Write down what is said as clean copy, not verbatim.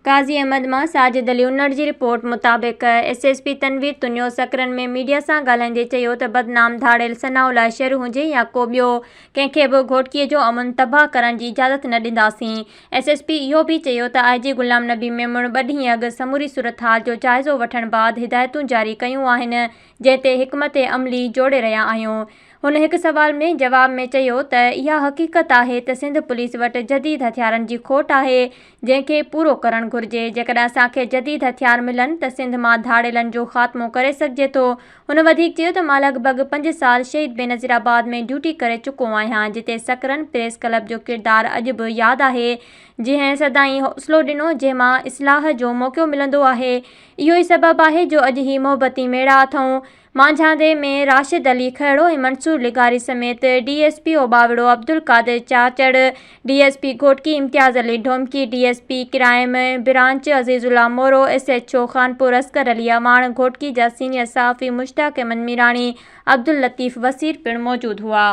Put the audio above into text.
قاضي احمد مان ساجد علي انڙ جي رپورٽ مطابق S S P Tanveer Tunio Sakrand ۾ media سان ڳالهائيندي چيو ته بدنام ڌاڙيل ثناء الله شر هجي يا ڪو ٻيو ڪنهن کي به گهوٽڪي جو امن تباهه ڪرڻ جي اجازت نه ڏينداسين. ايس ايس پي اهو به چيو ته آء جي غلام نبي ميمڻ ٻه ڏينهن اڳ سموري صورتحال جو جائزو وٺڻ بعد هدايتون جاري ڪيون آهن جنهن تي حڪمت عملي جوڙي رهيا آهيون. هن هڪ سوال ۾ جواب ۾ چيو ته اها حقيقت آهي ته سنڌ پوليس وٽ جديد هٿيارن جي کوٽ آهي جنهن کي پورو ڪرڻ گهرجي، جيڪڏهن اسان کي جديد هٿيار ملن ته سنڌ مان ڌاڙيلن جو خاتمو ڪري سگهجي ٿو. هن وڌيڪ چيو ته مان لڳ ڀڳ پنج سال شهيد بينظير آباد ۾ ڊيوٽي ڪري چڪو آهيان جتي سڪرنڊ پريس ڪلب جو ڪردار اڄ به ياد آهي جنهن سدائين حوصلو ڏنو جنهن مان اصلاح جو موقعو ملندو آهي اهو ئي سبب آهي جو اڄ هي محبتي ميڙا اٿئون. مانجهاندي ۾ راشد علي کهڙو ۽ منصور لغاري سميت D S P Ubauro Abdul Qadir Chachar, D S P Ghotki Imtiaz Ali Domki, D S P crime branch Azizullah Moro, S H O Khanpur Asghar Ali Awan, Ghotki جا سينيئر صحافي مشتاق احمد ميراڻي، عبداللطيف وسير پڻ موجود هئا.